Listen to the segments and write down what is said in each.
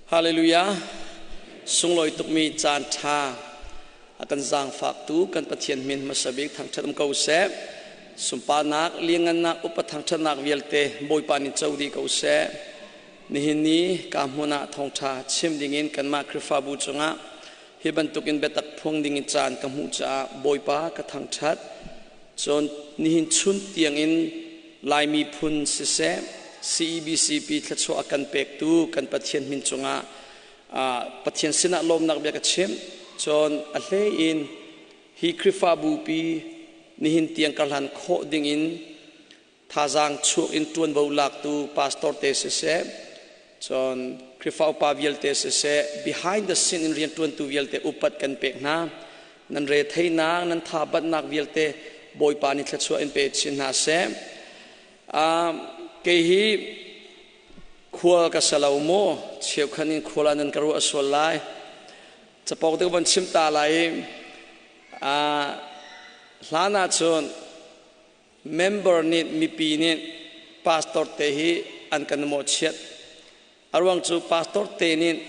Hallelujah. Sunglawi tukmi caan ṭha a kan zaangfaktu kan Pathian min hmasa bik thangṭhat um ko seh. Sunparnak, liangngannak, upat thangṭhatnak vialte Bawipa nih co dih ko seh. Nihin ni ka hmun ah thawngṭha chim dingin kanmah Khrihfabu cungah hi bantukin biatak phuang dingin caan ka hmuh caah Bawipa ka thangṭhat. Cun nihin chun tiangin Laimi phun siseh, CEBCP thluachuah a kan pektu kan Pathian min cungah Pathian sinah lawmnak bia ka chim. Cun a hlei in hi Khrihfabu pi nihin tiang ka hlan khawh dingin thazaang chuak in ṭuanvo laktu pastor te siseh, cun Khrihfa upa vialte siseh, behind the scene in rianṭuantu vialte upat kan pek hna. Nan retheinak, nan thabatnak vialte Bawipa nih thluachuah in pe chin hna seh. Kei hi khual ka sa lo maw, cheukhat in khual ah nan ka ruah sual lai. Capok te ka von chim ta lai i hlan ahcun member nih mipi nih pastor te hi an kan mawhchiat. A ruang cu pastor te nih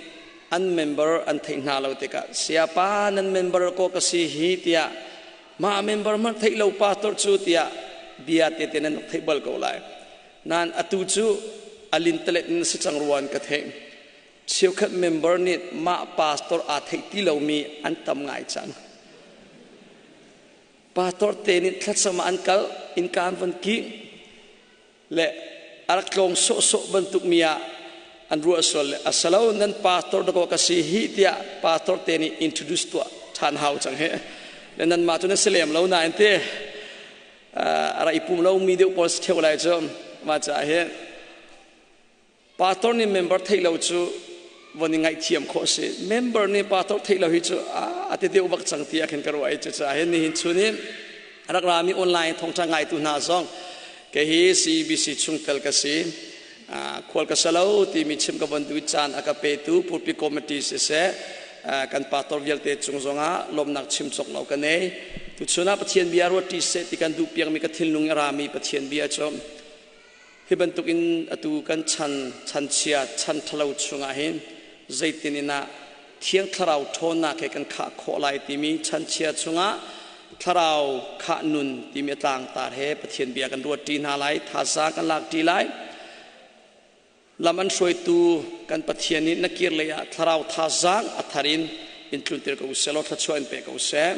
an member an theih hna lo tikah sayapa nan member ko ka si hi tiah mah member hmanh theih lo pastor cu tiah bia te te nan rak theih bal ko lai. Nain atu cu a lintalet in si cang ruan ka theih. Cheukhat member nih mah pastor aa theih ti lomi an tam ngai cang. Pastor te nih thlacam ah an kal, innka an von kih le a rak tlawng sawhsawh bantuk mi ah an ruah sual le asalo nan pastor dakaw ka si hi tiah pastor te nih introduce tuah ṭhan hau cang he le nan mah cu nan si lem lo nain te a ra i pum lo mi deuh pawl si theu lai cu mah caah hi Pastor nih member theih lo cu von i ngaihthiam khawh a si. Member nih pastor theih lo hi cu a ti deuh bak cang ti ah khin ka ruah i cucaah hin nihin chun hi rak rami online thawngṭha ngaitu hna zong kei hi CBC chungtel ka si. Khual ka salo timi chim ka von duh caan a ka petu pulpit committee siseh kan pastor vialte cung zongah lawmnak chim cawk lo ka nei. Tuchun ah Pathian bia ruat ṭi seh ti kan duh piakmi ka thinlung i rami Pathian bia cu Hi bantukin atu kan chan, chanchia, chan ṭhalo chungah hin zeitin in ah Thiang Thlarau ṭhawnnak he kan khah khawh lai timi chanchia chungah Thlarau khah nun timi a tlangtar he Pathian bia kan ruat ṭi hna lai, thazaang kan lak ṭi lai. Lam an hruaitu kan Pathian nih na kir lei ah Thlarau thazaang a thar in in tluntir ko seh law thluachuah in pe ko seh.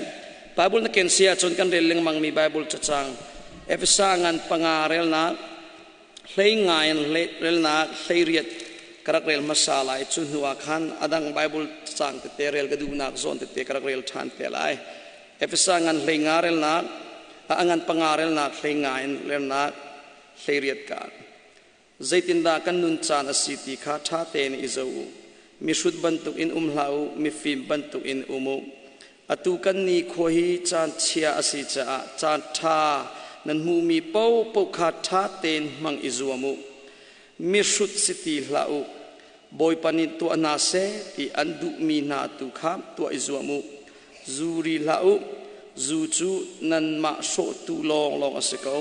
Bible na ken si ahcun kan rel lengmangmi Bible cacang Efesa ngan panga relnak hlei nga in relnak 18 ka rak rel hmasa lai. Cu hnu ah khan a dang Bible cacang tete rel ka duhnak zawn tete ka rak rel ṭhan te lai. Efesa ngan hlei nga relnak a ngan panga relnak hlei nga in relnak 18 ka. Zeitindah kan nun caan a si ti kha ṭha tein i zoh u. Mihrut bantukin um hlah u, mifim bantukin um u. Atu kan nikhua hi caan chia a si caah caan ṭha nan hmuhmi paohpaoh kha ṭha tein hmang i zuam u. Mihrut si ti hlah u. Bawipa nih tuah hna seh ti an duhmi hna tu kha tuah i zuam u. Zu ri hlah u. Zu cu nanmah hrawhtu lawnglawng a si ko.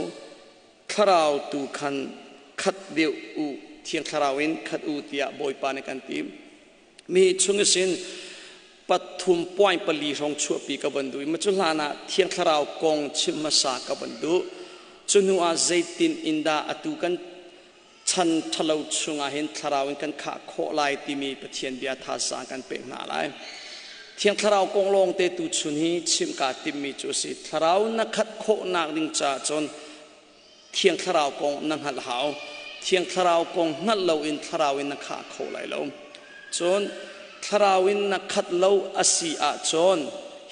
Thlarau tu khan khat deuh u, Thiang Thlarau in khat u tiah Bawipa nih kan ti. Mi chung isin pathum point pali hrawng chuahpi ka van duh i ma cu hlan ah Thiang Thlarau kong chim hmasa ka van duh. Cu hnu ah zeitin in dah atu kan chan ṭhalo chungah hin thlarau in kan khah khawh lai timi Pathian bia thazaang kan pek hna lai. Thiang Thlarau kong lawngte tuchun hi chim kaa timmi cu a si. Thlarau na khat khawhnak ding caah cun Thiang Thlarau kong na hngalh hau. Thiang Thlarau kong hngalh loin Thlarau in na khah kho lai lo. Cun Thlarau in na khat lo a si ahcun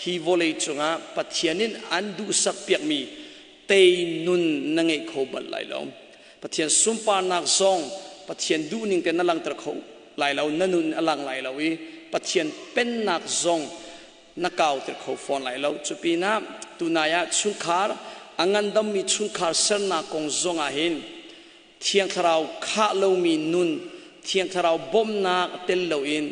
hi vawlei cungah Pathian in an duhsak piakmi tei nun na ngei kho bal lai lo. Pathian sunparnak zong Pathian duhning te na langhter kho lai lo, na nun a lang lai lo i Pathian pennak zong na kauter kho fawn lai lo. Cupinah tunai ah chungkhar a ngandammi chungkhar sernak kong zong ah hin Thiang Thlarau khah lomi nun, Thiang Thlarau bawmhnak tel loin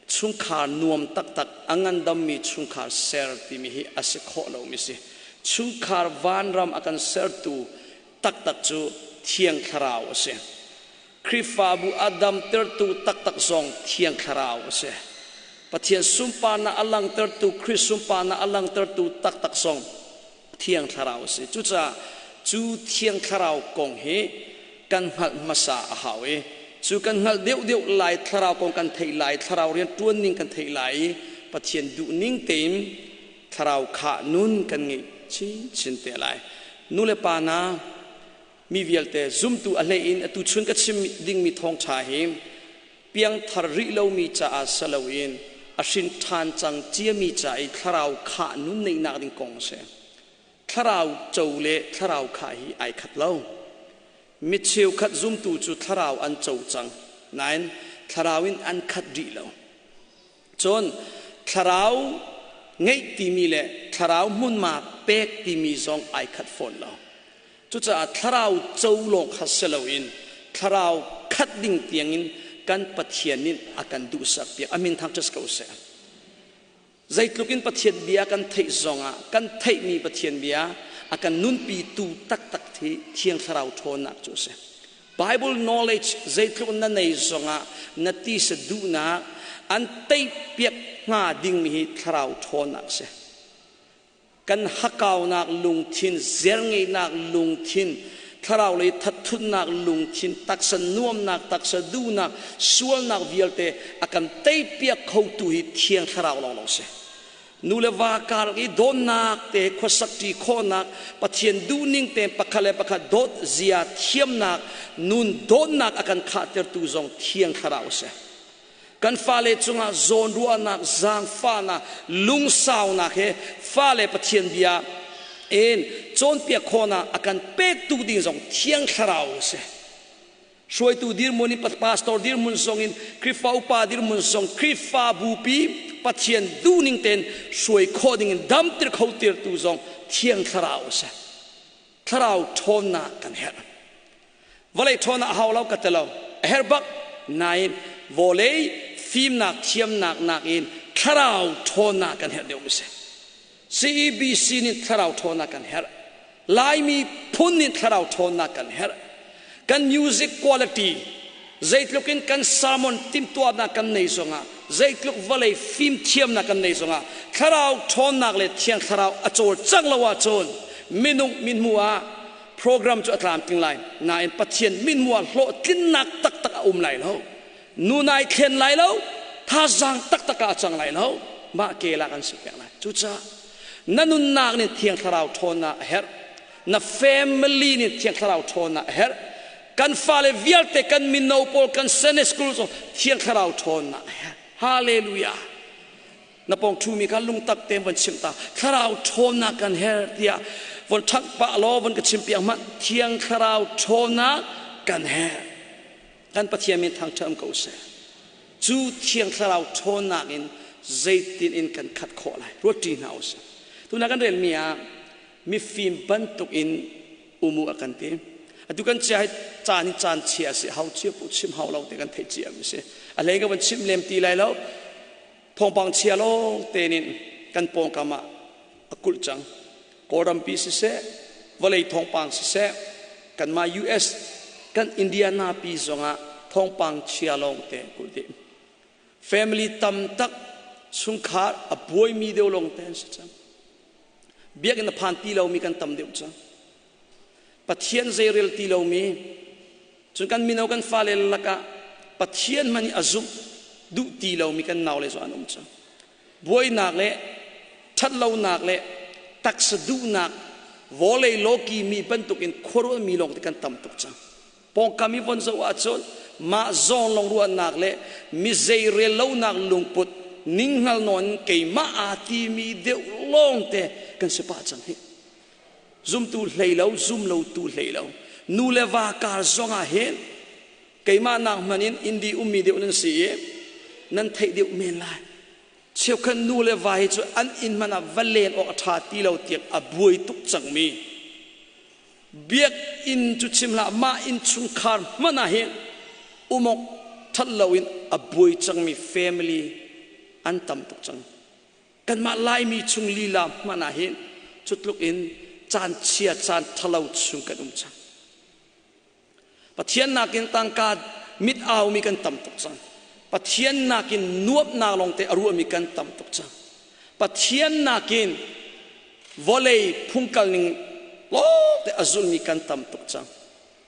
chungkhar nuam taktak a ngandammi chungkhar ser timi hi a si khawh lomi si. Chungkhar vanram a kan sertu taktak cu Thiang Thlarau a si. Khrihfabu a damtertu taktak zong Thiang Thlarau a si. Pathian sunparnak a langhtertu, Khrih sunparnak a langhtertu taktak zong Thiang Thlarau a si. Cucaah cu Thiang Thlarau kong hi kan hngalh hmasa a hau i cu kan hngalh deuhdeuh lai, Thlarau kong kan theih lai, Thlarau rian ṭuan ning kan theih lai i Pathian duh ning tein Thlarau khah nun kan ngeih chinchin te lai. Nu le pa hna, mi vialte zumtu a hlei in atu chun ka chim dingmi thawngṭha hi piangthar rih lomi caah si loin a hrin ṭhan cang ciami ca i thlarau khah nun neihnak ding kong a si. Thlarau co le thlarau khah hi ai khat lo. Mi cheukhat zumtu cu thlarau an co cang, nain thlarau in an khat rih lo. Cun thlarau ngeih timi le thlarau hmunhma pek timi zong ai khat fawn lo. Cucaah thlarau co lawng kha si loin thlarau khat ding tiangin kan Pathian nih a kan duhsak piak. A min thangṭhat ko seh. Zeitluk in Pathian bia kan theih zongah kan theihmi Pathian bia a kan nunpitu taktak hi Thiang Thlarau ṭhawnnak cu a si. Bible knowledge zeitluk na nei zongah na tisa duhnak an teipiak hnga dingmi hi thlarau ṭhawnnak a si. Kan hakaunak lungthin, zerngeihnak lungthin, thlarau lei thatthutnak lungthin, taksa nuamnak, taksa duhnak, sualnak vialte a kan teipiak khotu hi Thiang Thlarau lawnglawng si. Nu le va kar i dawtnak te khuasak ṭi khawhnak, Pathian duhning te pakhat le pakhat dawt zia thiamnak, nun dawtnak a kan khahtertu zong Thiang Thlarau a si. Kan fale cungah zawnruahnak, zaangfahnak, lungsaunak he fale Pathian bia in cawnpiak khawhnak a kan pektu ding zong Thiang Thlarau a si. Hruaitu dirhmun in pastor dirhmun zong in Khrihfa upa dirhmun zong Khrihfa bupi Pathian duhning tein hruai khawh ding in damter kho tirtu zong Thiang Thlarau a si. Thlarau ṭhawnnak kan herh. Vawlei ṭhawnnak a hau lo ka ti lo. A herh bak. Nain vawlei fimnak thiamnak nakin thlarau ṭhawnnak kan herh deuh mi si. CEBC nih thlarau ṭhawnnak kan herh. Laimi phun nih thlarau ṭhawnnak kan herh. Kan music quality zeitluk in kan sermon timhtuahnak kan nei zongah zeitluk vawlei fimthiamnak kan nei zongah thlarau ṭhawnnak le thiang thlarau a cawlcangh lo ahcun minung mithmuh ah program cu a tlamtling lai nain Pathian mithmuh ah hlawhtlinnak taktak a um lai lo. Nu nai thlen lai lo, thazaang taktak ah a cang lai lo. Mah ke lak an si peng lai. Cucaah na nunnak nih thiang thlarau ṭhawnnak a herh. Na family nih thiang thlarau ṭhawnnak a herh. Kan fale vialte kan mino pawl kan Sunday school zong thiang thlarau ṭhawnnak a herh. Hallelujah. Na pawng ṭhumi kha lungtak tein von chimh ta. Thlarau ṭhawnnak kan herh tiah von ṭhangh pah law von ka chimpiak hmanh. Thiang thlarau ṭhawnnak kan herh. Kan Pathian min thangṭhat um ko seh. Cu Thiang Thlarau ṭhawnnak in zeitin in kan khat khawh lai? Ruat ṭi hna usih. Tuna kan relmi ah mifim bantuk in um u a kan ti. Atu kan chia hi caan hi caan chia a si. Hau chia pu chim hau lo te kan theih cia mi si. A hlei ka van chim lem ti lai lo. Thawngpang chia lawng tein in kan pawngkam ah a kulh cang. Kawlrampi siseh, vawlei thawngpang siseh, kanmah US kan Indiana pi zongah thawngpang chia lawng te kulh dih. Family tam tak chungkhar a buaimi deuh lawng te an si cang. Biakinn a phan ti lomi kan tam deuh cang. Pathian zeirel ti lomi cun kan mino kan fale lakah Pathian hmanh i a zumh duh ti lomi kan naule zong an um cang. Buainak le ṭhatlonak le taksa duhnak vawlei lawki mi bantukin khuaruahmi lawng te kan tam tuk cang. Pawngkam i von zoh ahcun mah zawn lawng ruahnak le mi zeirel lonak lungput ninghngal nawn in keimah aa timi deuh lawng te kan si pah cang hih. Zumtu hlei lo, zum lotu hlei lo. Nu le va kar zong ah hin keimah nak hmanh in Indi ummi deuh nan si i nan theih deuh men lai. Cheukhat nu le va hi cu an inn hmanh ah va len awk a ṭha ti lo tiang a buai tuk cangmi. Biakinn cu chim hlah, mah innchungkhar hmanh ah hin um awk ṭhat loin a buai cangmi family an tam tuk cang. Kanmah Laimi chung lila hmanh ah hin cu tluk in caan chia caan ṭhalo chung kan um cang. Pathian nakin tangka mit aumi kan tam tuk cang. Pathian nakin nuamhnak lawngte a ruahmi kan tam tuk cang. Pathian nakin vawlei phungkal ning lawngte a zulmi kan tam tuk cang.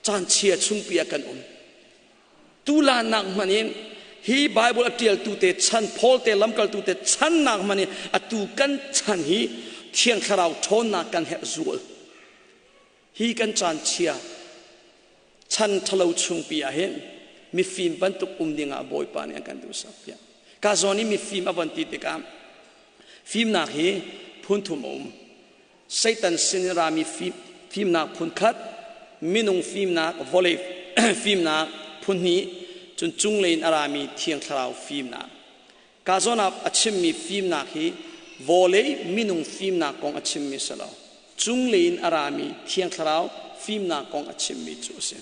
Caan chia chungpi ah kan um. Tulan nak hmanh in hi Bible a ṭialtu te chan Paul te lamkaltu te chan nak hmanh in atu kan chan hi Thiang Thlarau ṭhawnnak kan herh zual. Hi kan caan chia chan ṭhalo chungpi ah hin mifim bantuk um dingah Bawipa nih an kan duhsak piak. Ka zawn i mifim a von ti tikah fimnak hi phun thum a um. Satan sin in rami fimnak phun khat, minung fimnak, vawlei fimnak phun hnih, cun cunglei in a rami Thiang Thlarau fimnak. Ka zawn ah a chimmi fimnak hi vawlei minung fimnak kong a chimmi si lo. Cunglei in a rami Thiang Thlarau fimnak kong a chimmi cu a si.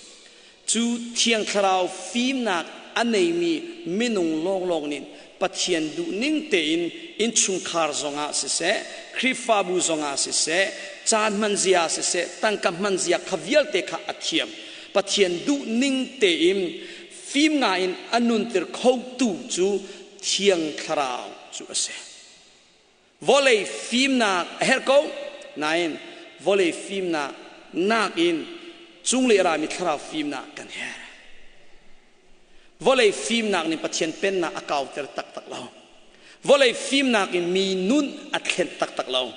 Cu Thiang Thlarau fimnak a neimi minung lawnglawng nih Pathian duhning tein innchungkhar zongah siseh, Khrihfabu zongah siseh, caan hmanzia siseh, tangka hmanzia kha vialte kha a thiam. Pathian duhning tein fim ngaiin a nunter khotu cu Thiang Thlarau cu a si. Vawlei fimnak a herh ko nain vawlei fimnak nakin cunglei a rami thlarau fimnak kan herh. Vawlei fimnak nih Pathian pennak a kauter taktak lo. Vawlei fimnak in mi nun a thlen taktak lo.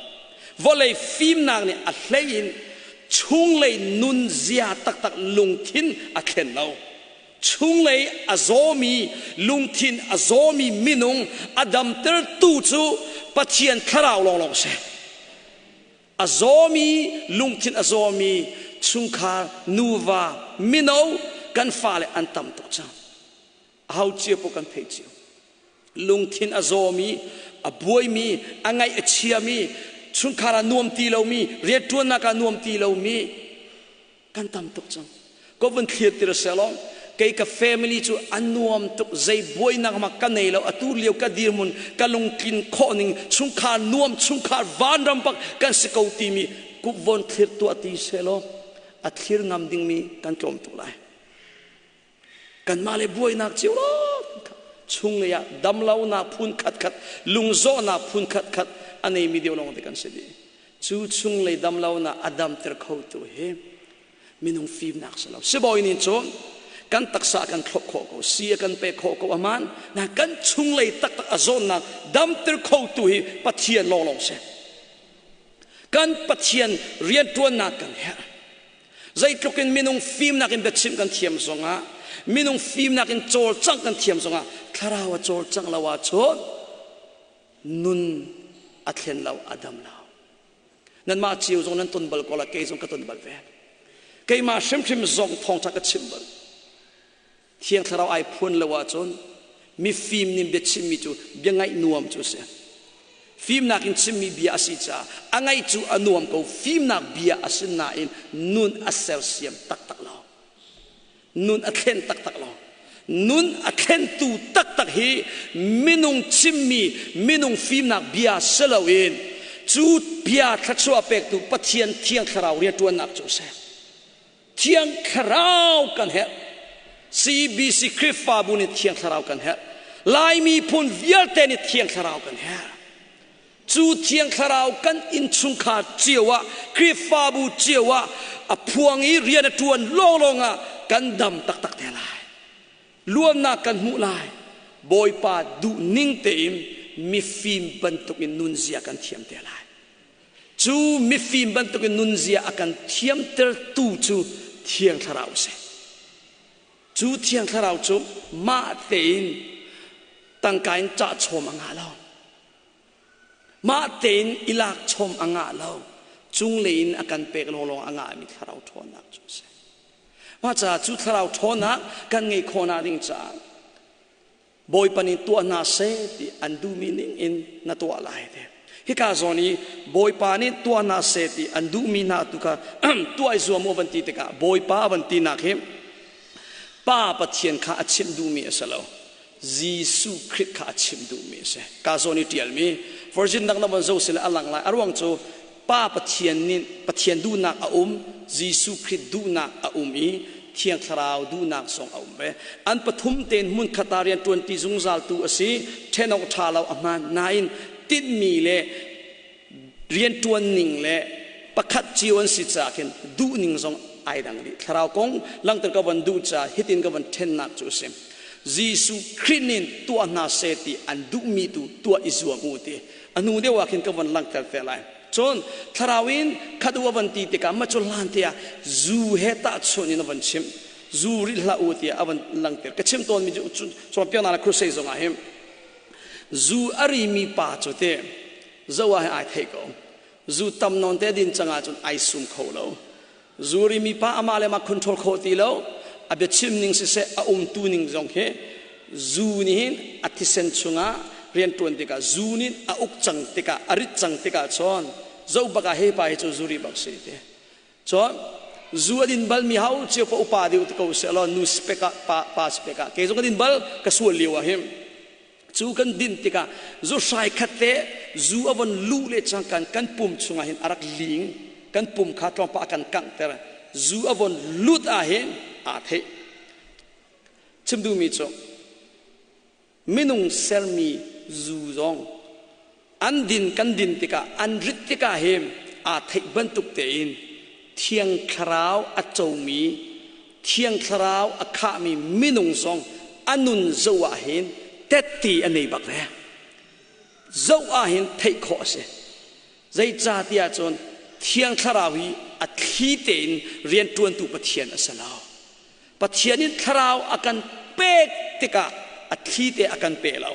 Vawlei fimnak nih a hlei in chunglei nun zia taktak lungthin a thlen lo. Chunglei a zawmi lungthin a zawmi minung a damtertu cu Pathian thlarau lawnglawng si. A zawmi lungthin a zawmi chungkhar nuva mino kan fale an tam tuk cang. Aho cio paoh kan theih cio. Lungthin a zawmi, a buaimi, a ngaih a chiami, chungkhar ah nuam ti lomi, rianṭuannak ah nuam ti lomi kan tam tuk cang ko vun thlir tir selaw kei ka family cu a nuam tuk zei buainak ma ka nei lo atu lio ka dirhmun ka lungtlin khawh ning chungkhar nuam chungkhar vanram bak kan si ko timi kup von thlir tuah ti selaw a thlir ngam dingmi kan tlawm tuk lai kanmah le buainak cio chung lei ah damlonak phun khat khat lungzawhnak phun khat khat a neimi deuh lawng te kan si dih. Cu chunglei damlonak a damter khotu hi minung fimnak si lo. Sibawi nih cun kan taksa kan thlop khawh ko, si a kan pek khawh ko aman, na kan chunglei taktak a zawnnak damter khotu hi Pathian lawnglawng si. Kan Pathian rianṭuannak kan herh. Zeitluk in minung fimnak in biachimh kan thiam zongah, minung fimnak in cawlcangh kan thiam zongah, thlarau a cawlcangh lo ahcun nun a thlen lo, a dam lo. Nanmah cio zong nan ton bal ko la, kei zong ka ton bal ve. Keimah hrimhrim zong thawngṭha ka chim bal. Thiang Thlarau ai phuan lo ahcun mifim nih biachimmi cu bia ngaih nuam cu a si. Fimnak in chimmi bia a si caah a ngaih cu a nuam ko. Fimnak bia a si nain nun a sersiam taktak lo. Nun a thlen taktak lo. Nun a thlentu taktak hi minung chimmi minung fimnak bia si loin cu bia thluachuah pektu Pathian Thiang Thlarau rianṭuannak cu a si. Thiang Thlarau kan herh. CBC Khrihfabu nih Thiang Thlarau kan herh. Lai miphun vialte nih Thiang Thlarau kan herh. Cu Thiang Thlarau kan innchungkhar cio ah, Khrihfabu cio ah a phuang i rian a ṭuan lawnglawng ah kan dam taktak te lai. Luannak kan hmuh lai. Bawipa duhning tein mifim bantukin nunzia kan thiam te lai. Cu mifim bantukin nunzia a kan thiamtertu cu Thiang Thlarau a si. Cu Thiang Thlarau cu mah tein tangka in cah chawm a ngah lo. Mah tein i lak chawm a ngah lo. Cunglei in a kan pek lawnglawng a ngahmi Thlarau ṭhawnnak cu a si. Mah caah cu Thlarau ṭhawnnak kan ngeih khawhnak ding caah Bawipa nih tuah hna seh ti an duhmi ning in na tuah lai ti. Hika zawn i Bawipa nih tuah hna seh ti an duhmi hna tu kha tuah i zuam u van ti tikah Bawipa van tinak hi Pa Pathian kha a chimh duhmi a si lo. Jesuh Khrih kha a chimh duhmi a si. Ka zawn i ṭialmi version dang na von zoh sile a lang lai. A ruang cu Pa Pathian nih Pathian duhnak a um, Jesuh Khrih duhnak a um i. Thiang Thlarau duhnak zong a um ve. An pathum tein hmunkhat ah rian ṭuanṭi zungzaltu a si. Ṭhen awk ṭha lo a hmaan nain tinhmi le rianṭuan ning le pakhat cio an si caah khin duhning zong ai dang dih. Thlarau kong langhter ka van duh caah hitin ka van ṭhennak cu a si. Jesuh Khrih nih tuah hna seh ti an duhmi tu tuah i zuam u ti a hnu deuh ah khin ka van langhter te lai. Cun thlarau in khat u a van ti tikah mah cu hlan tiah zu he tahchunh in a van chimh. Zu rit hlah u tiah a van langhter. Ka chim tawnmi cu cawnpiaknak le crusade zongah hin zu a rimi pa cu te zo ah hin ai theih ko. Zu tam nawn te din cang ahcun ai sum kho lo. Zu rimi pa amah le mah control kho ti lo. A biachim ning siseh a umtu ning zong hi zu nih hin a thisen chungah rianṭuan tikah zu nih a uk cang tikah a rit cang tikah cun zo bak ah he pa hi cu zu ri bak si ti. Cun zu a din bal mi hau cio pa upa deuh ti ko seh law nu spek ah pa pa spek ah kei zong ka din bal ka sual lio ah hin cu kan din tikah zu hrai khat te zu a von luh le cang kan kan pum chungah hin a rak ling kan pum kha tlawmpah a kan kanghter zu a von lut ah hin aa theih chim duhmi cu minung sermi zu zong an din kan din tikah an rit tikah hin aa theih bantuk tein Thiang Thlarau a comi Thiang Thlarau a khahmi minung zong a nun zoh ah hin tette a nei bak ve. Zoh ah hin theih khawh a si. Zeicahtiah cun Thiang Thlarau hi a thli tein rianṭuantu Pathian a si lo. Pathian in Thlarau a kan pek tikah a thli te a kan pe lo.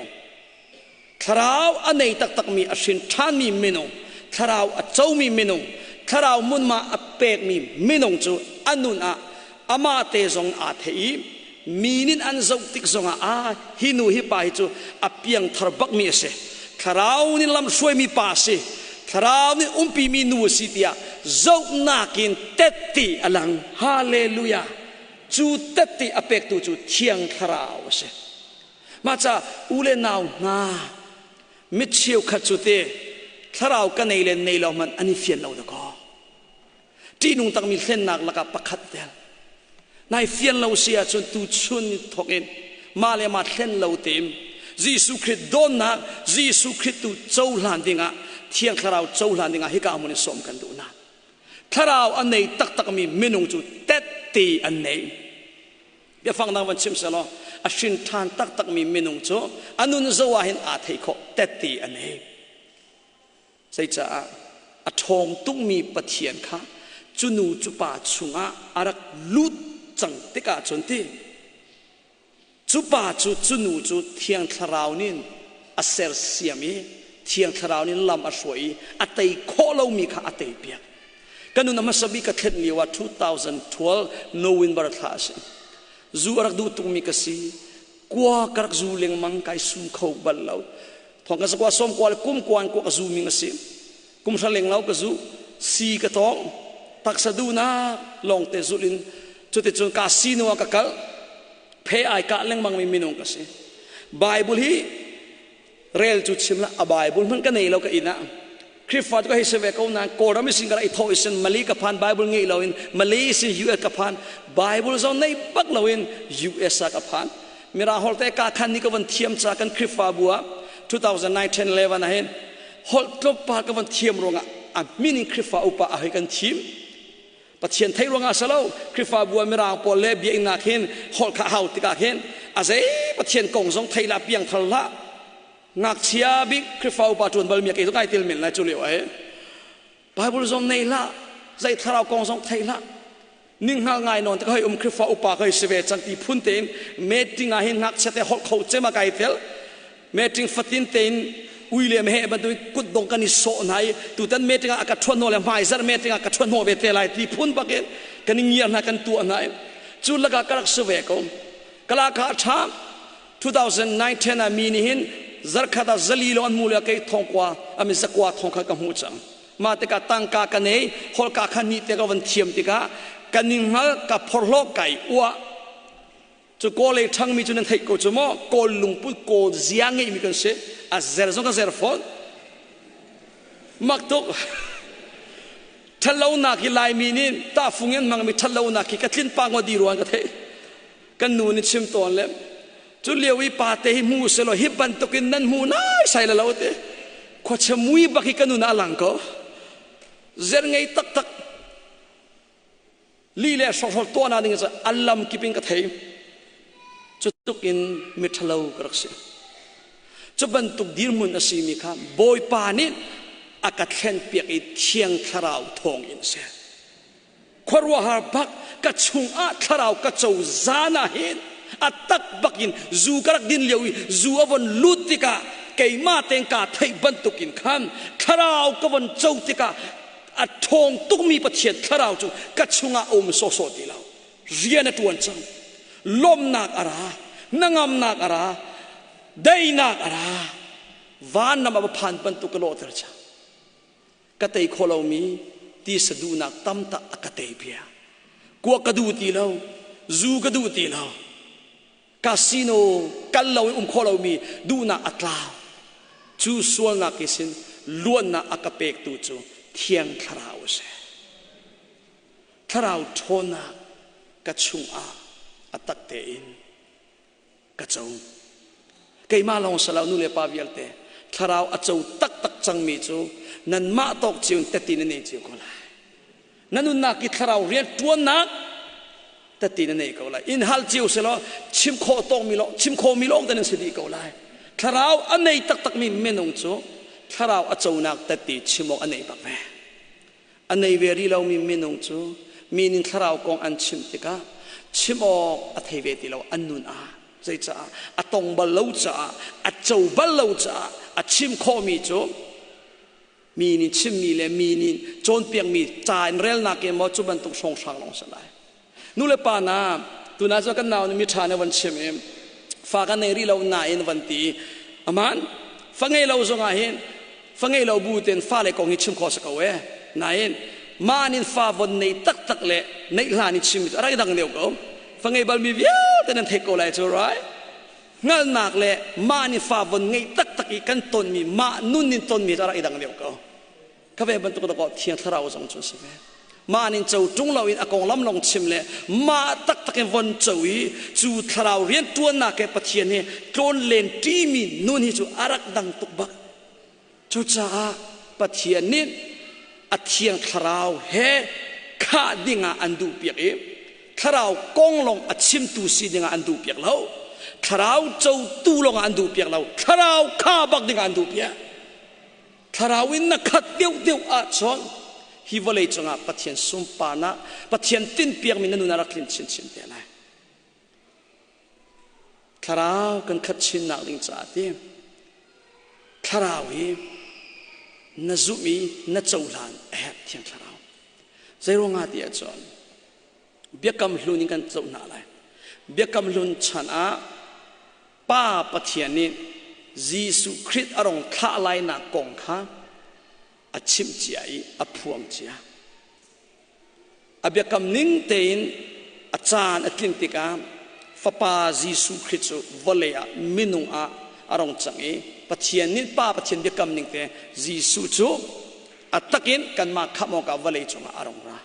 Thlarau a nei taktakmi a hrin ṭhanmi minung, thlarau a comi minung, thlarau munma a pekmi minung cu a nun ah amah te zong aa thei i mi nih an zoh tik zongah ah hi nu hi pa hi cu a piangthar bakmi a si. Thlarau nih lam hruaimi pa a si. Thlarau nih umpimi nu a si tiah zohnak in tette a lang. Hallelujah! Cu tette a pektu cu Thiang Thlarau a si. Mah ca u le nau hna mit cheukhat cu te thlarau ka nei le nei lo hmanh an i fian lo dakaw. Ṭihnung takmi hlennak lakah pakhat tel. Nai fian lo si ahcun tuchun thawk in mah le mah hlen lo tein Jesuh Khrih dawnnak Jesuh Khrih tu cohlan dingah Thiang Thlarau cohlan dingah hika hmun in sawm kan duh hna. Thlarau a nei taktakmi minung cu tette an nei. Biafang dang van chim selaw a hrin ṭhan taktakmi minung cu a nun zo ah hin aa thei khawh tette a nei. Zeicaah a ṭhawng tukmi Pathian kha cu nu cu pa chungah a rak lut cang tikah cun ti cu pa cu cu nu cu Thiang Thlarau nih a sersiam i Thiang Thlarau nih lam a hruai i a tei khawh lomi kha a teipiak. Ka nun a hmasa bik ka thlen lio ah 2012 November thla a si. Zu a rak duh tukmi ka si. Kua ka rak zu lengmang kai sum kho bal lo. Thong ka zakua som kua le kum kuan kua ka zu ming a si. Kum hra leng lo ka zu. Si ka tong. Taksa duhnak lawng te zulh in cuticun ka sinu ah ka kal. Phe ai kah lengmang mi minung ka si. Bible hi rel cu chim la a Bible hmanh ka nei lo ka inn ah Khrihfa cu ka hei si ve ko nain Kawlram isin ka ra i thawh isin Mali ka phan Bible ngei lo in Malay isin US ka phan Bible zong nei bak lo in US ah ka phan Mirang holh te ka khan ni ka van thiam ca kan Khrihfabu ah 2009 10 11 ah hin holh tlawmpal ka van thiam ruangah a min in Khrihfa upa a hei kan thim Pathian theih ruangah si lo Khrihfabu ah mirang pawl le biakinn ah khin holh kha hau tikah khin a zei Pathian kong zong thei la piang thar hlah ngakchia bik Khrihfa upa ṭuan bal mi kei zong ai tel men lai cu lio ai Bible zong nei hlah zei thlarau kong zong thei hlah ning hngal ngai non te ka hei um Khrihfa upa ka hei si ve cang ti phun tein meeting ah hin ngakchia te holh kho cem ah kai tel meeting fatin tein ui le meheh bantukin kutdong kan i sawh hna i tutan meeting ah a ka ṭhuan hnawh le hmaizarh meeting ah ka ṭhuan hnawh ve te lai ti phun bakin kan i ngiar hna kan tuah hna i cu lakah ka rak si ve ko kala kha a ṭha 2009 ah mi nih hin zarkhat ah zali lo an hmu le kei thongkua ami zakua thong kha ka hmu cang mah tikah tangka ka nei holka kha ni te ka van thiam tikah ka ning hngal ka phorhlawk kai uah Cu kawl ei ṭhangmi cu nan theih ko cu maw? Kawl lungput, kawl zia ngeimi kan si. A zer zong ka zer fawn. Mak tuk. Ṭhatlonak hi Laimi nih tahfung in hmangmi ṭhatlonak hi ka tlin pa ngawt di ruang ka theih. Kan nu nih chim tawn le cu lio i pate hi hmu selaw hi bantukin nan hmu nai sai la lo te. Khuachia mui bak hi ka nun ah a lang ko. Zer ngei taktak li le hrokhrawl tuahnak ding cu a lam kip in ka thei. Cu tluk in miṭhalo ka rak si. Cu bantuk dirhmun a simi kha Bawipa nih a ka thlenpiak i Thiang Thlarau thawng in a si. Khuaruahhar bak ka chungah thlarau ka co zan ah hin a tak bak in zu ka rak din lio i zu a von lut tikah keimah tein kaa theih bantuk in khan thlarau ka von co tikah a ṭhawng tukmi Pathian thlarau cu ka chungah a um sawhsawh ti lo. Rian a ṭuan cang. Lawmhnak a ra, hnangamnak a ra, daihnak a ra. Van ram a va phan bantuk ka lawhter cang. Ka tei kho lomi tisa duhnak tam tak a ka tei bia. Kuak ka duh ti lo, zu ka duh ti lo. Casino kal lo in um kho lomi duhnak a tlau. Cu sualnak i sin luatnak a ka pektu cu Thiang Thlarau a si. Thlarau ṭhawnnak ka chungah a tak tein ka co. Keimah lawng si lo nu le pa vialte thlarau a co taktak cangmi cu nanmah tawk cio in teti na nei cio ko lai. Na nunnak i thlarau rian ṭuannak teti na nei ko lai. In hal cio selaw chim khawh tawkmi lawng chim khawhmi lawng te nan si dih ko lai. Thlarau a nei taktakmi minung cu thlarau a conak teti chim awk a nei bak ve. A nei ve rih lomi minung cu mi nih thlarau kong an chimh tikah chim awk a thei ve ti lo an nun ah. Zeicah a tong bal lo caah a co bal lo caah a chim khawhmi cu mi nih chimmi le mi nih cawnpiakmi ca in relnak in maw cu bantuk hrawnghrang lawng si lai. Nu le pa na tuna cu kan nau nih mi ṭha nih van chim i fa kan nei rih lo nain van ti aman fa ngei lo zongah hin fa ngei lo bu ten fale kong hi chim khawh si ko e nain mah nin fa von nei taktak le neih hlan i chim cu a rak i dang deuh ko fa ngei balmi vialte nan theih ko lai cu right hngalhnak le mah nih fa von ngeih taktak i kan tonmi mah nun in tonmi cu a rak i dang deuh ko Ka ve bantuk dawkaw Thiang Thlarau zong cu a si ve. Mah nin co ṭung loin a konglam lawng chim le mah taktak in von co i cu thlarau rian ṭuannak he Pathian he tlawnlen ṭimi nun hi cu a rak dang tuk bak. Cucaah Pathian nih a Thiang Thlarau he khah dingah an duhpiak i thlarau kong lawng a chimtu si dingah an duhpiak lo. Thlarau cotu lawngah an duhpiak lo. Thlarau kha bak dingah an duhpiak. Thlarau in na khat deuhdeuh ahcun hi vawlei cungah Pathian sunparnak, Pathian tinhpiakmi na nun ah rak tlin chinchin te lai. Thlarau kan khat chinnak ding caah ti thlarau hi na zumh i na cohlan a herh thiang thlarau. Zeiruangah ti ahcun biakam hlun in kan coh hna lai. Biakam hlun chan ah Pa Pathian nih Jesuh Khrih a rong thlah lainak kong kha a chimh cia i a phuang cia. A biakam ning tein a caan a tlin tikah Fapa Jesuh Khrih cu vawlei ah minung ah a rong cang i Pathian nih Pa Pathian biakam ning te Jesuh cu a takin kanmah khamh awkah vawlei cungah a rong ra.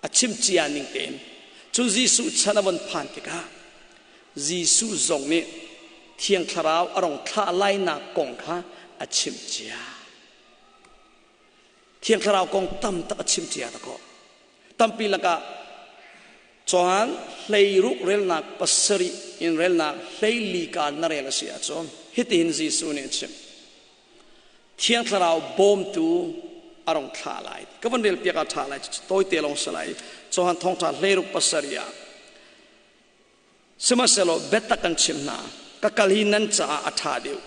A chim cia ning tein cun Jesuh chan a von phan tikah Jesuh zong nih Thiang Thlarau a rong thlah lainak kong kha a chimh cia. Thiang Thlarau kong tam tak a chim cia ta ko. Tampi lakah Johan 16 relnak 7 in relnak 14 ka na rel a si ahcun hitihin Jesuh nih a chim. Thiang Thlarau bawmtu a rong thlah lai. Ka van rel piak ah ṭha lai. Tawite lawng si lai. Johan thawngṭha 16 pasarih ah Sihmanhsehlaw biatak kan chimh hna, ka kal hi nan caah a ṭha deuh.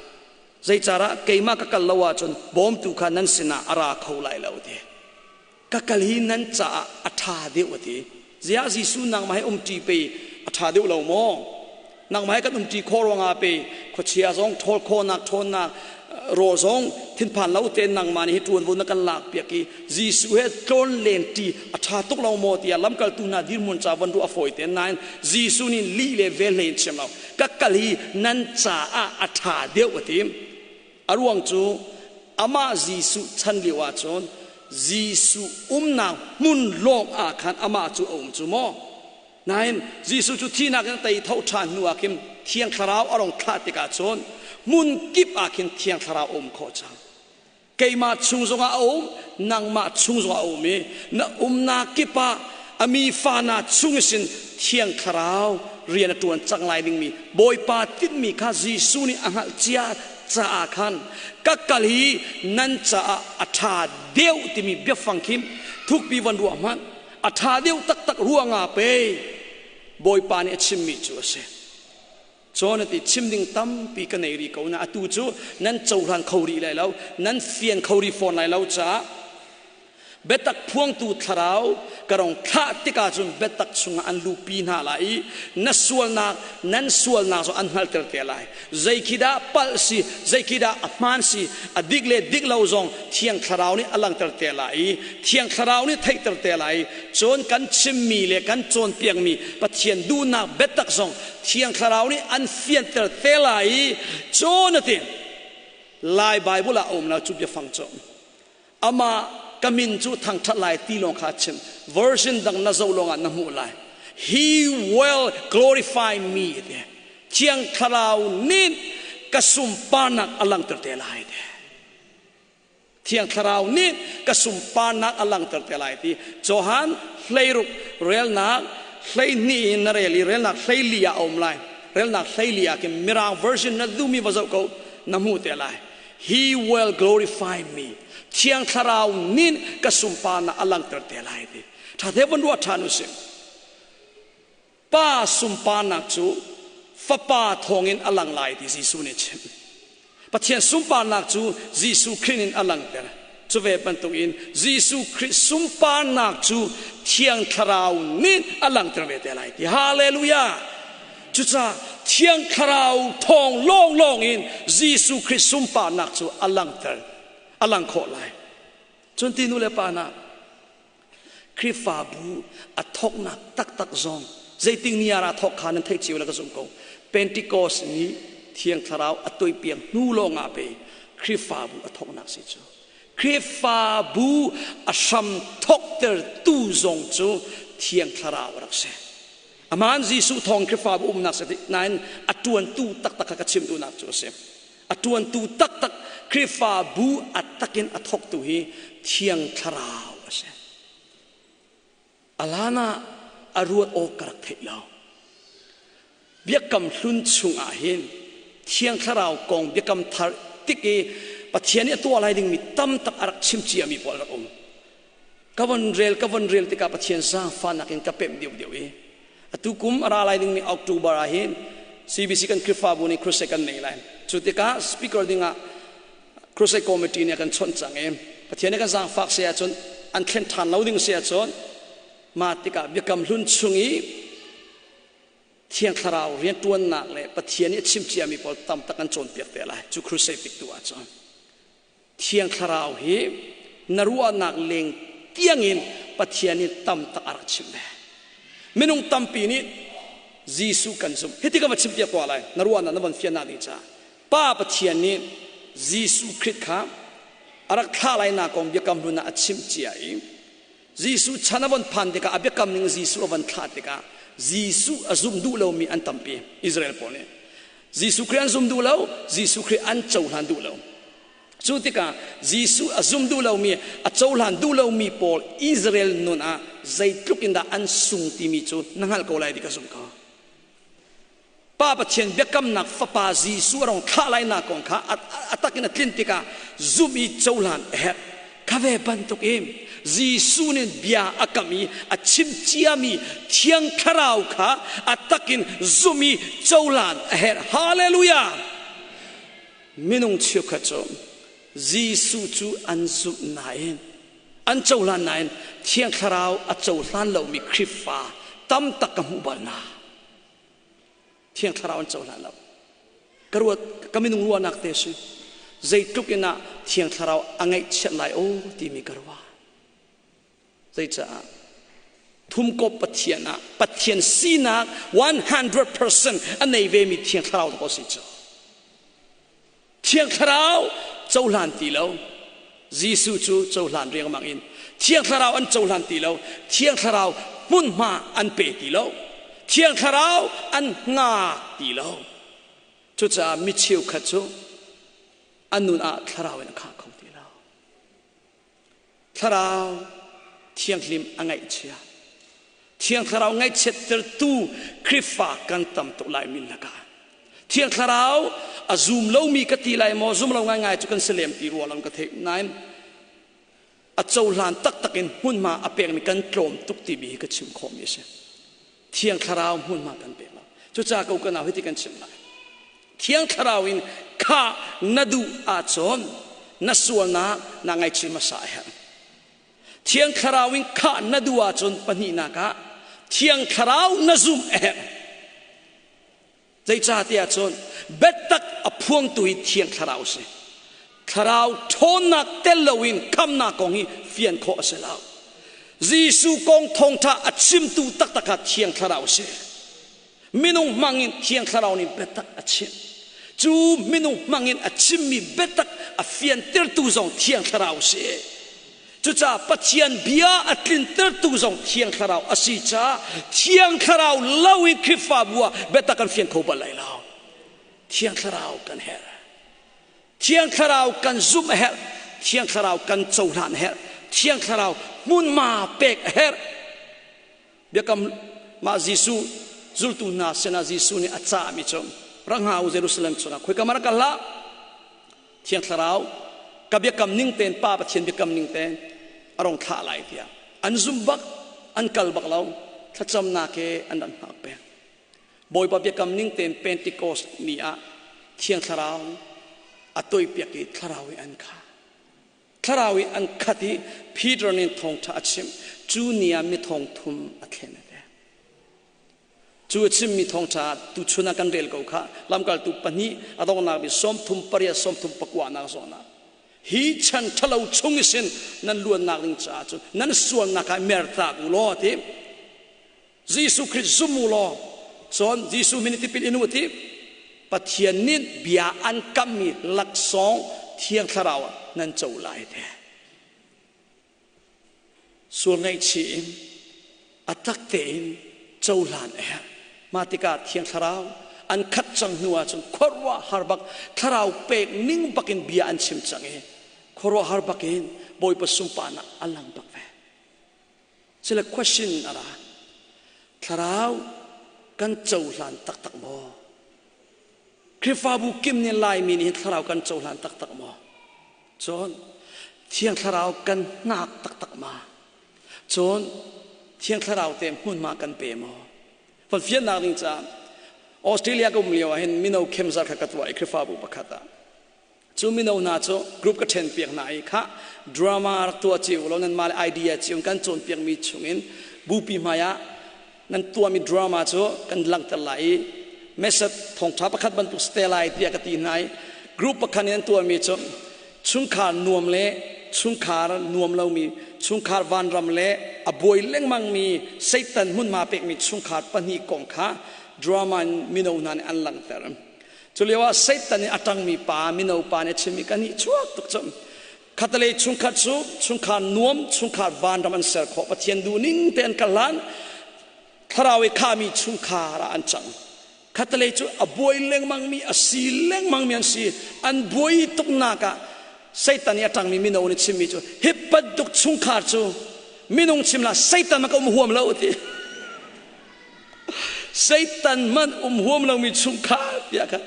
Zeicarah keimah ka kal lo ahcun bawmtu kha nan sinah a ra kho lai lo ti. Ka kal hi nan caah a ṭha deuh a ti. Ziah Jesuh nangmah he umṭi pei a ṭha deuh lo maw? Nangmah he kan umṭi khawh ruangah pei khuachia zong ṭhawl khawhnak ṭhawnnak rawl zong thinphan lo tein nangmah nih hi ṭuanvo na kan lakpiak i Jesuh he tlawn lenṭi a ṭha tuk lo maw tiah lamkaltu hna dirhmun ca von ruah a fawi te nain Jesuh nih lih le vel hlei in chim lo ka kal hi nan caah a ṭha deuh a ti. A ruang cu amah Jesuh chan lio ahcun Jesuh umnak hmun lawng ah khan amah cu a um cu maw? Nain Jesuh cu thihnak in tei tho ṭhan hnu ah khin Thiang Thlarau a rong thlah tikah cun hmun kip ah khin Thiang Thlarau a um khawh cang. Keimah chung zongah a um, nangmah chung zongah a um i na umnak kip ah a mi fa na chung sin Thiang Thlarau rian a ṭuan cang lai dingmi Bawipa tinhmi kha Jesuh nih a hngalh cia caah khan ka kal hi nan caah a ṭha deuh timi biafang khi thukpi van ruah hmanh. A ṭha deuh taktak ruangah pei Bawipa nih a chimmi cu a si. Cun a ti, chim ding tampi ka nei rih ko na atu cu nan cohlan kho rih lai lo, nan fian kho rih fawn lai lo caah biatak phuangtu thlarau ka rong thlah tikah cun biatak chungah an luhpi hna lai i na sualnak nan sualnak cu an hngalhter te lai. Zei khi dah palh si, zei khi dah a hmaan si, a dik le dik lo zong Thiang Thlarau nih a langhter te lai i Thiang Thlarau nih theihter te lai. Cun kan chimmi le kan cawnpiakmi Pathian duhnak biatak zong Thiang Thlarau nih an fianter te lai i cun a ti. Lai Bible ah a um lo cu biafang cu. Amah ka min cu thangṭhat lai ti lawng kha a chim. Version dang na zoh lawngah na hmuh lai. He will glorify me ti. Thiang Thlarau nih ka sunparnak a langhter te lai ti. Thiang Thlarau nih ka sunparnak a langhter te lai ti. Johan 16 relnak 12 in na rel i relnak 14 ah a um lai. Relnak 14 ah khin Mirang version na duhmi va zoh ko na hmuh te lai. He will glorify me. Thiang Thlarau nih ka sunparnak a langhter te lai ti. Ṭha te von ruah ṭhan usih. Pa sunparnak cu Fapa thawngin a lang lai ti Jesuh nih a chim. Pathian sunparnak cu Jesuh Khrih in a langhter. Cu ve bantukin Jesuh Khrih sunparnak cu Thiang Thlarau nih a langhter ve te lai ti. Hallelujah! Cucaah Thiang Thlarau thawng lawnglawng in Jesuh Khrih sunparnak cu a langhter, a lang khawh lai. Cun ti nu le pa hna, Khrihfabu a thawknak taktak zong zeiting ni ah thawk kha nan theih cio le ka zumh ko. Pentecost ni Thiang Thlarau a toipiak hnu lawng ah pe Khrihfabu a thawknak si cu. Khrihfabu a hram thawktertu zong cu Thiang Thlarau a rak si. Aman Jesuh thawng Khrihfabu umnak si nain a ṭuantu taktak kha ka chim duhnak cu a si. A ṭuantu taktak Khrihfabu a takin a thawktu hi Thiang Thlarau a si. Alan ah a ruat awk ka rak theih lo. Biakam hlun chungah hin Thiang Thlarau kong biakam thar tik i Pathian nih a tuah lai dingmi tam tak a rak chim ciami pawl rak um. Ka von rel ka von rel tikah Pathian zaangfahnak in ka pemh deuhdeuh i atu kum a ra lai dingmi October ah hin CBC kan Khrihfabu nih crusade kan nei lai. Cu tikah speaker dingah crusade committee nih a kan chawnh cang i Pathian nih kan zaangfak si ahcun an thlen ṭhan lo ding si ahcun mah tikah biakam hlun chung i Thiang Thlarau rianṭuannak le Pathian nih a chim ciami pawl tam tak an cawnpiak te lai cu crusade tik tu ahcun. Thiang Thlarau hi na ruahnak leng tiangin Pathian nih tam tak a rak chimh ve. Minung tampi nih Jesuh kan zumh. Hiti ka va chimpiak tuah lai. Na ruahnak na von fiannak ding caah. Pa Pathian nih Jesuh Khrih kha a rak thlah lainak kong biakam hlun ah a chimh cia i Jesuh chan a von phan tikah a biakam ning Jesuh a von thlah tikah Jesuh a zum duh lomi an tampi Israel pawl nih. Jesuh Khrih an zum duh lo, Jesuh Khrih an cohlan duh lo. Cu tikah Jesuh a zum duh lomi, a cohlan duh lomi pawl Israel nun ah zeitluk in dah an sung timi cu na hngalh ko lai ti ka zumh ko. Pa Pathian biakamnak Fapa Jesuh a rong thlah lainak kong kha a tak in a tlin tikah zumh i cohlan a herh. Kha ve bantuk in Jesuh nih bia a kam i a chim ciami Thiang Thlarau kha a tak in zumh i cohlan a herh. Hallelujah! Minung cheukhat cu Jesuh cu an zumh nain an cohlan nain Thiang Thlarau a cohlan lomi Khrihfa tam tak ka hmuh bal hna. Thiang Thlarau an cohlan lo. Ka ruat ka minung ruahnak te si. Zeitluk in ah Thiang Thlarau a ngaihchiat lai o timi ka ruah. Zeicaah thumkop Pathian ah Pathian sinak 100% a nei vemi Thiang Thlarau ko si cu. Thiang Thlarau cohlan ti lo. Jesuh cu cohlan riangmang in Thiang Thlarau an cohlan ti lo. Thiang Thlarau hmunhma an pe ti lo. Thiang Thlarau an hngak ti lo. Cucaah mi cheukhat cu an nun ah thlarau in a khah kho ti lo. Thlarau thianghlim a ngaihchia. Thiang Thlarau ngaihchiattertu Khrihfa kan tam tuk lai min lakah. Thiang Thlarau a zum lomi ka ti lai maw zum lo ngaingai cu kan si lem ti rua lo ka theih nain a cohlan taktak in hmunhma a pekmi kan tlawm tuk timi hi ka chim khawhmi a si. Thiang Thlarau hmunhma kan pek lo. Cucaah ko ka nau hiti kan chim lai. Thiang Thlarau in kha na duh ahcun na sualnak na ngaihchih hmasa a herh. Thiang Thlarau in khah na duh ahcun pahnihnak ah Thiang Thlarau na zumh a herh. Zeicahtiah cun biatak a phuangtu hi Thiang Thlarau a si. Thlarau ṭhawnnak tel loin khamnak kong hi fian khawh a si lo. Jesuh kong thawngṭha a chimtu taktak kha Thiang Thlarau a si. Minung hmangin Thiang Thlarau nih biatak a chim. Cu minung hmangin a chimmi biatak a fiantertu zong Thiang Thlarau a si. Cucaah Pathian bia a tlintertu zong Thiang Thlarau a si caah Thiang Thlarau lo in Khrihfabu ah biatak kan fian kho bal lai lo. Thiang Thlarau kan herh. Thiang Thlarau kan zumh a herh. Thiang Thlarau kan cohlan a herh. Thiang Thlarau hmunhma pek a herh. Biakam mah Jesuh zultu hna sinah Jesuh nih a cahmi cu rak hngah u Jerusalem chungah khoika ma rak kal hlah. Thiang Thlarau ka biakam ning tein Pa Pathian biakam ning tein a rong thlah lai tiah an zum bak an kal bak lo thlacamnak he an rak hngak peng. Bawipa biakam ning tein Pentecost ni ah Thiang Thlarau a toipiak i Thlarau i an kha. Thlarau i an khat i Peter nih thawngṭha a chimh. Cu ni ah mi thong thum a thlen a Cu a chimmi thawngṭha tuchun ah kan rel ko kha lamkaltu pahnih a donghnak bik 38 39 nak zawn ah hi chan ṭhalo chung isin nan luannak ding caah cun nan sualnak kha mertak u law ti Jesuh Khrih zum u law cun Jesuh min tipil in u ti Pathian nih bia an kammi laksawng Thiang Thlarau ah nan co lai te. Sual ngaihchih in a tak tein cohlan a herh. Mah tikah Thiang Thlarau an khat cang hnu ahcun khuaruahhar bak thlarau pek ning bakin bia an chim cang i khuaruahhar bakin Bawipa sunparnak a lang bak ve. Sile question a ra. Thlarau kan cohlan taktak maw? Khrihfabu kim nih Laimi nih thlarau kan cohlan taktak maw? Cun Thiang Thlarau kan hngak taktak ma? Cun Thiang Thlarau te hmunhma kan pe maw? Van fiannak ding caah Australia ka um lio ah hin mino khemzar kha ka tuah i Khrihfabu pakhat ah cu mino hna cu group ka ṭhen piak hna i kha drama rak tuah cio law nan mah le idea cio kan cawnpiak mi chungin bupi hmai ah nan tuahmi drama cu kan langhter lai i message thawngṭha pakhat bantuk si te lai tiah ka ti hna i group pakhat nih an tuahmi cu chungkhar nuam le chungkhar nuam lomi chungkhar vanram le a buai lengmangmi Satan hmunhma pekmi chungkhar pahnih kong kha drama in mino hna nih an langhter. Cu lio ah Satan nih a ṭangmi pa mino pa nih a chimmi kan nih chuak tuk cu khatalei chungkhat cu chungkhar nuam chungkhar vanram an ser khawh Pathian duhning te an kal hlan thlarau i khami chungkhar ah an cang khatalei cu a buai lengmangmi a si lengmangmi an si an buai tuknak ah Satan i a ṭangmi mino nih chimmi cu hi bantuk chungkhar cu minung chim la Satan ma ka um huam lo ti Satan man um huam lomi chungkhar tiah khan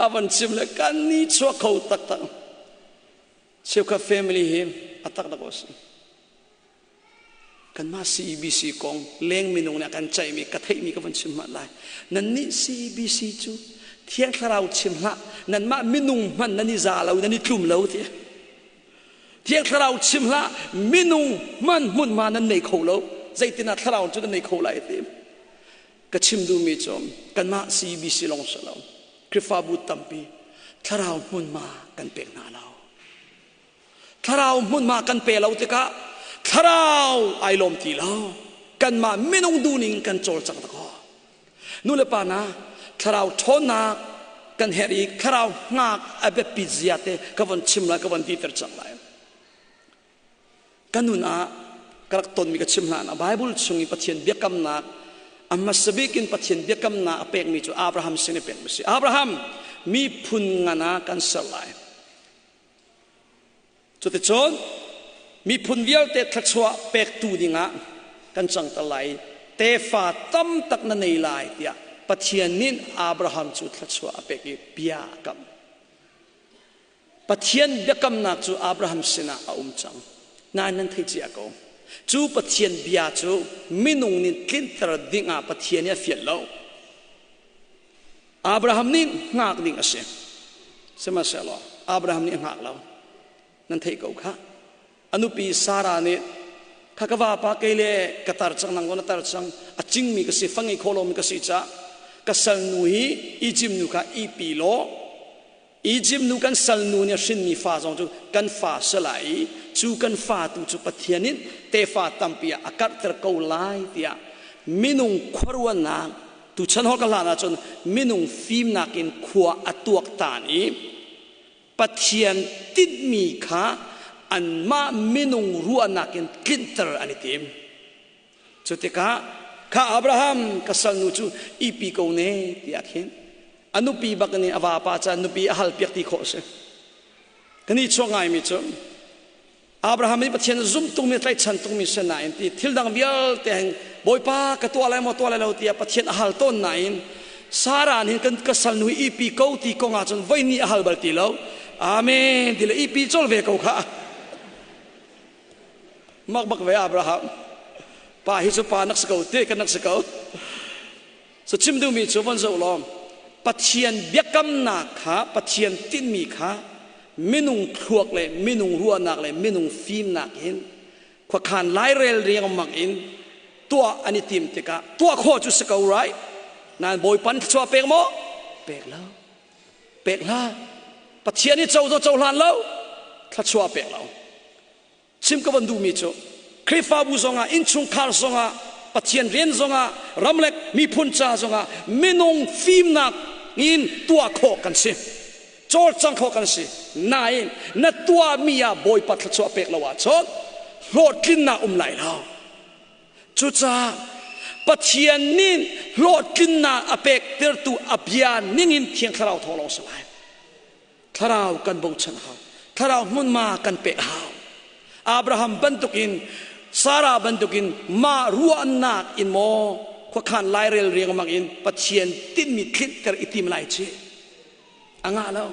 a van chim le kan ni chuak kho taktak. Cheukhat family hi a taktak a si. Kanmah CEBC kong leng minung nih a kan ceihmi ka theihmi ka van chim hmanh lai. Nannih CEBC cu Thiang Thlarau chim hlah nanmah minung hmanh nan i za lo nan i tlum lo ti. Thiang Thlarau chim hlah minung hman hmunhma nan nei kho lo zeitin ah thlarau cu nan nei kho lai ti ka chim duhmi cu kanmah CBC lawng si lo Khrihfabu tampi thlarau hmunhma kan pek hna lo thlarau hmunhma kan pe lo tikah thlarau ai lawm ti lo kanmah minung duhning kan cawlcang ta ko Nu le pa na thlarau ṭhawnnak kan herh i thlarau hngak a biapit zia te ka von chim lai ka von titer cang lai. Ka nun ah ka rak tonmi ka chim hlan ah Bible chung i Pathian biakamnak a hmasa bik in Pathian biakamnak a pekmi cu Abraham sin i pekmi si. Abraham, miphun ngan ah kan ser lai. Cuticun miphun vialte thluachuah pektu dingah kan cangter lai. Tefa tam tak na nei lai tiah Pathian nih Abraham cu thluachuah a pek i bia a kam. Pathian biakamnak cu Abraham sinah a um cang. Nain nan thei cia ko. Cu Pathian bia cu minung nih tlinter dingah Pathian nih a fial lo. Abraham nih hngak ding a si. Sihmanhsehlaw Abraham nih a hngak lo. Nan theih ko kha. A nupi Sarah nih kha ka vapa kei le ka tar cang nang na tar cang a cingmi ka si fa ngei kho lomi ka si caah ka salnu hi Izipt nu kha ipi law Izipt nu kan salnu nih a hrinmi fa zong cu kan fa si lai i cu kan fa tu cu Pathian in tefa tampi ah a karhter ko lai tiah minung khuaruahnak tuchan hol ka hlan ahcun minung fimnak in khua a tuaktan i Pathian tinhmi kha anmah minung ruahnak in tlinter an i tim. Cu tikah kha Abraham ka salnu cu ipi ko ne tiah khin a nupi bak nih a vapa ca nupi a hal piak ti khawh a si. Kan i chuak ngaimi cu Abraham nih Pathian zum tungmi tlaihchan tungmi si nain ti thil dang vialte hin Bawipa ka tuah lai maw tuah lai lo tiah Pathian a hal tawn nain Sarah nih kan ka salnu hi ipi ko ti kong ah cun voi ni a hal bal ti lo. Amen ti le ipi col ve ko kha. Mak bak ve Abraham. Pa hi cu pa nak si ko te kan nak si ko. So chim duhmi cu von zoh law Pathian biakamnak kha Pathian tinhmi kha minung thluak le minung ruahnak le minung fimnak in khuakhan lairel riangmang in tuah an i tim tikah tuah khawh cu si ko right nain Bawipa nih thluachuah pek maw pek lo pek hlah Pathian i co cohlan lo thluachuah pek lo Chim ka van duhmi cu Khrihfabu zongah innchungkhar zongah Pathian rian zongah ramlek miphun ca zongah minung fimnak in tuah khawh kan si. Cawlcang khawh kan si. Nain na tuahmi ah Bawipa thluachuah pek lo ahcun hlawhtlinnak um lai lo. Cucaah Pathian nih hlawhtlinnak a pektertu a bia ningin Thiang Thlarau thawng lawng si lai. Thlarau kan bochan hau. Thlarau hmunhma kan pek hau. Abraham bantukin Sarah bantukin mah ruahnak in maw khuakhan lairel riangmang in Pathian tinhmi tlinhter i tim lai ci. A ngah lo.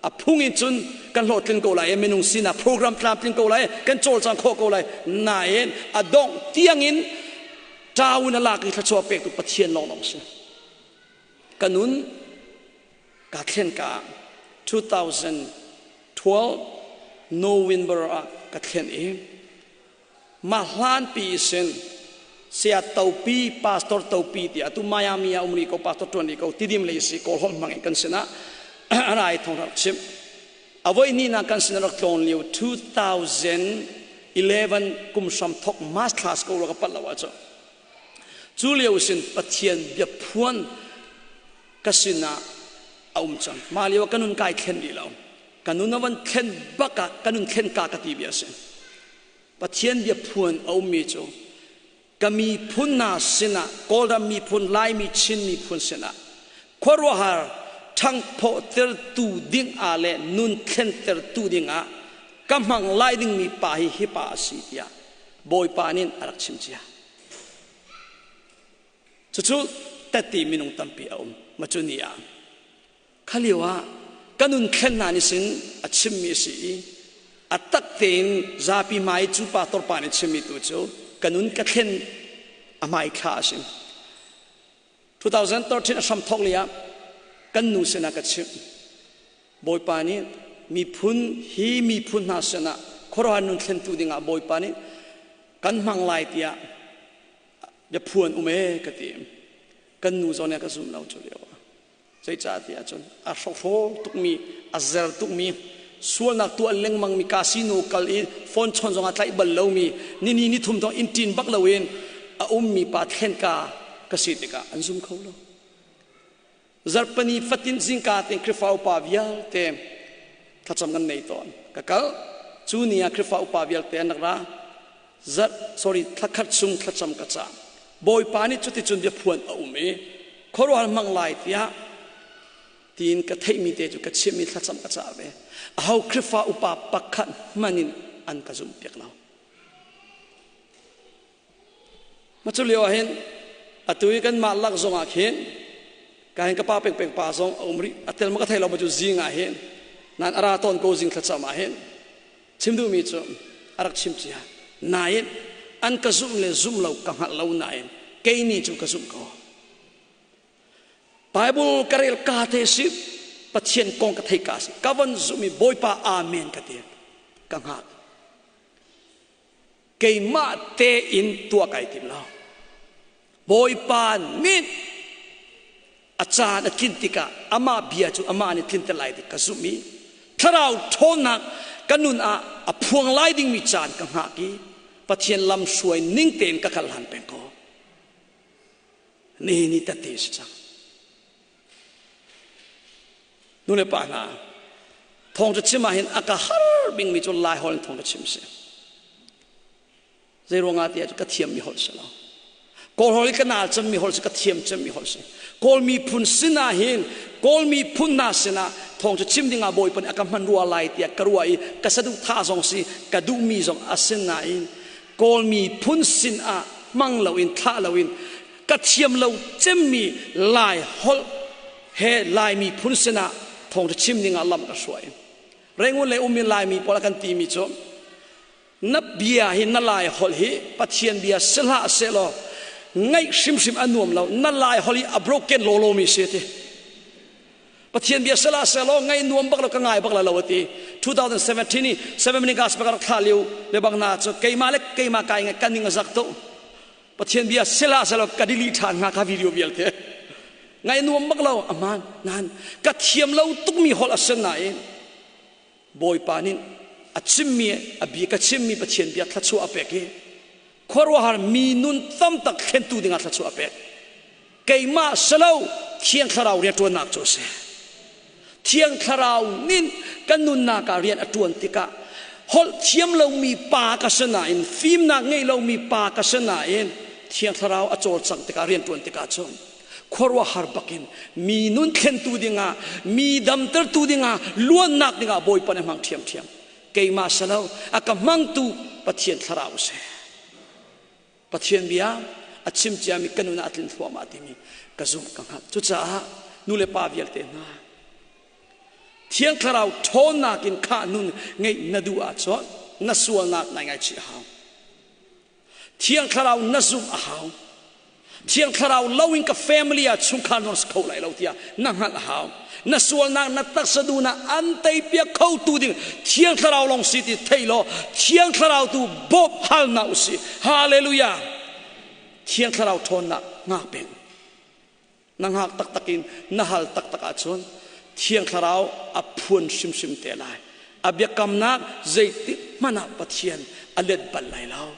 A phung in cun kan hlawhtlin ko lai, minung sinak program tlamtling ko lai, kan cawlcang khawh ko lai. Nain a dongh tiangin ṭau in a lak i thluachuah pektu Pathian lawnglawng si. Ka nun Kaa thlen ka 2012 November ah ka thlen i mah hlanpi sin saya topi pastor topi tiah atu Miami ah um rih ko pastor tuan rih ko tidim lei si kawl holh hmang in kan sinah rai thong rak chim avoi ni na kan sin rak tlawn lio 2011 kum hram thok March thla ko ro ka pat lo ah cu cu lio sin Pathian bia phuan ka sinah a um cang. Mah lio ah ka nun kai thlen rih lo. Ka nun a van thlen bak ah ka nun thlen ka ka ti bia a si. Pathian bia phuan a ummi cu ka miphun hna sinah Kawlram miphun, Laimi, Chin miphun sinah khuaruahhar ṭhangphawhtertu ding ah le nun thlentertu ding ah ka hmang lai dingmi pa hi hi pa a si tiah Bawipa nih a rak chim cia. Cucu tette minung tampi a um. Macuni ah kha lio ah ka nun thlen hna nih sin a chimmi a si i a tak tein zapi hmai cu pastor pa nih chimmi tu cu ka nun ka thlen a hmai thla a si. 2013 a hram thawk li ah kan nu sinah ka chimh. Bawipa nih miphun hi miphun hna sinah khuaruahhar nun thlentu dingah Bawipa nih kan hmang lai tiah biaphuan um e ka ti kan nu zawn ka zum lo cu lio ah zeicah ti ahcun a hrokhrawl tukmi a zer tukmi sualnak tuah lengmang mi casino kal i phone chon zong a tlaih bal lomi nini ni thum thong in ṭin bak loin a ummi pa thlenka ka si tikah an zum kho lo zarhpani fatin zingka tein Khrihfa upa vialte thlacam kan nei tawn ka kal cu ni ah Khrihfa upa vialte an rak ra. Zarh sorry thlakhat chung thlacam ka cam. Bawipa nih cuticun biaphuan a um i khuaruahhar hmang lai tiah tiin ka theihmi te cu ka chimmi thlacam ka cah ve. Aho Khrihfa upa pakhat hmanh in an ka zumhpiak lo. Ma cu lio ah hin atu i kanmah lak zong ah khin ka hin ka pa pengpeng pa zong a um rih a tel ma ka thei lo ma cu zing ah hin nan ara tawn ko zing thlacam ah hin chim duhmi cu a rak chim cia nain an ka zumh le zumh lo ka hngalh lo nain kei nih cu ka zumh ko. Bible ka rel ka te si Pathian kong ka thei ka si ka von zumh i Bawipa amen ka ti ka hngak. Keimah tein tuah kai tim lo. Bawipa nih a caan a tlin tikah amah bia cu amah nih tlinter lai ti ka zumh i thlarau ṭhawnnak ka nun ah a phuang lai dingmi caan ka hngak i Pathian lamhruai ning tein ka kal hlan peng ko. Nihin ni tette si cang. Nu le pa hna, thawng cu chim ah hin a ka har bingmi cu Lai holh in thawng ka chim si. Zei ruangah tiah cu ka thiammi holh si lo. Kawl holh i ka naal cemmi holh si, ka thiam cemmi holh si. Kawl miphun sinah hin, Kawl miphun hna sinah thawng cu chim dingah Bawipa nih a ka hman rua lai tiah ka ruah i ka saduhthah zong si, ka duhmi zong a si nain Kawl miphun sinah hmang loin thlah loin ka thiam lo cemmi Lai holh he Lai miphun sinah thawngṭha chim dingah lam ka hruai. Rengun le ummi Laimi pawl a kan timi cu na bia hi na Lai holh hi Pathian bia si hlah sehlaw ngaih hrimhrim a nuam lo na Lai holh hi a broken lawlaw mi si ti. Pathian bia sela selaw ngai nuam bak lo ka ngai bak la lo ati 2017 i 7 minute gospel ka rak thla liu le bang na cu keimah le keimah kai ngai kan ning a zak to Pathian bia sela selaw ka delete ṭhan hnga ka video vialte ngai nuam bak lo aman nan ka thiam lo tukmi holh a si nain Bawipa nih a chimmi a bia ka chimmi Pathian bia thluachuah a pek i khuaruahhar mi nun tam tak thlentu dingah thluachuah a pek keimah selo Thiang Thlarau rianṭuannak cu a si Thiang Thlarau nih kan nunnak ah rian a ṭuan tikah holh thiam lomi pa ka si nain fimnak ngei lomi pa ka si nain Thiang Thlarau a cawlcangh tikah rian ṭuan tikah cun khuaruahhar bakin mi nun thlentu dingah mi damtertu dingah luannak dingah Bawipa nih hmang ṭhiamṭhiam keimah salo a ka hmangtu Pathian Thlarau si. Pathian bia a chim ciami ka nun ah a tlin thluahmah timi ka zumh ka hngalh. Cucaah nu le pa vialte hna Thiang Thlarau ṭhawnnak in khah nun ngeih na duh ahcun na sualnak nai ngaichih a hau. Thiang Thlarau na zumh a hau. Thiang Thlarau lo in ka family ah chungkhar non si kho lai lo tiah na hngalh a hau. Na sualnak na taksa duhnak an teipiak kho tu ding Thiang Thlarau lawng si ti thei law Thiang Thlarau tu bawmh hal hna usih. Hallelujah. Thiang Thlarau ṭhawnnak ngak peng. Na ngak taktak in na hal taktak ahcun Thiang Thlarau a phuan hrimhrim te lai. A biakamnak zeitik hmanh ah Pathian a let bal lai lo.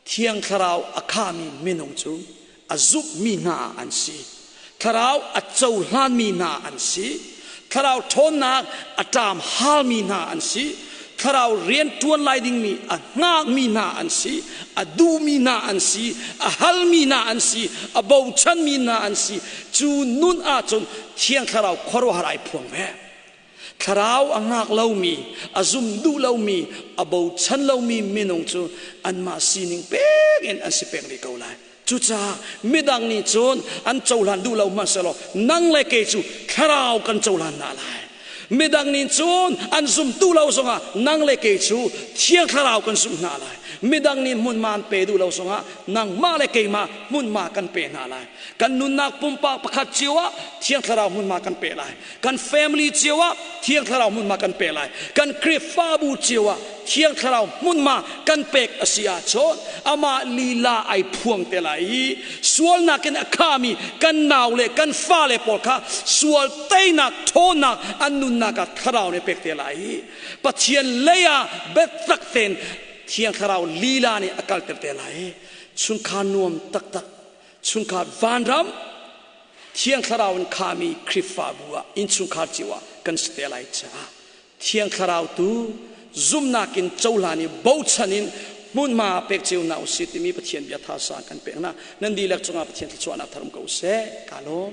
Thiang Thlarau a khami minung cu a zumhmi hna an si. Thlarau a cohlanmi hna an si. Thlarau ṭhawnnak a ṭam halmi hna an si. Thlarau rian ṭuan lai dingmi a hngakmi hna an si. A duhmi hna an si. A halmi hna an si. A bochanmi hna an si. Cu nun ahcun Thiang Thlarau khuaruahhar ai phuang ve. Thlarau a ngak lomi, a zum duh lomi, a bochan lomi minung cu anmah sining pek in an si peng rih ko lai. Cucaah midang nih cun an cohlan duh lo hmanhsehlaw nang le kei cu thlarau kan cohlan hna lai. Midang nih cun an zum duh lo zongah nang le kei cu Thiang Thlarau kan zumh hna lai. Midang nih hmunhma an pe duh lo zongah nangmah le keimah hmunhma kan pe hna lai. Kan nunnak pumpak pakhat cio ah Thiang Thlarau hmunhma kan pe lai. Kan family cio ah Thiang Thlarau hmunhma kan pe lai. Kan Khrihfabu cio ah Thiang Thlarau hmunhma kan pek a si ahcun amah lila ai phuang te lai i sualnak in a khami kan nau le kan fale pawl kha sual teinak ṭhawnnak an nunnak ah Thlarau nih pek te lai i Pathian lei ah biatak tein Thiang Thlarau lila nih a kalter te lai i chungkhar nuam taktak chungkhar vanram Thiang Thlarau in khami Khrihfabu ah innchungkhar cio ah kan si te lai caah Thiang Thlarau tu zumhnak in cohlan i bochan in Hmunhma pek cio hna usih timi Pathian bia tha sang kan pek hna. Nan dihlak cungah Pathian thluachuahnak thar um ko seh. Ka lawm.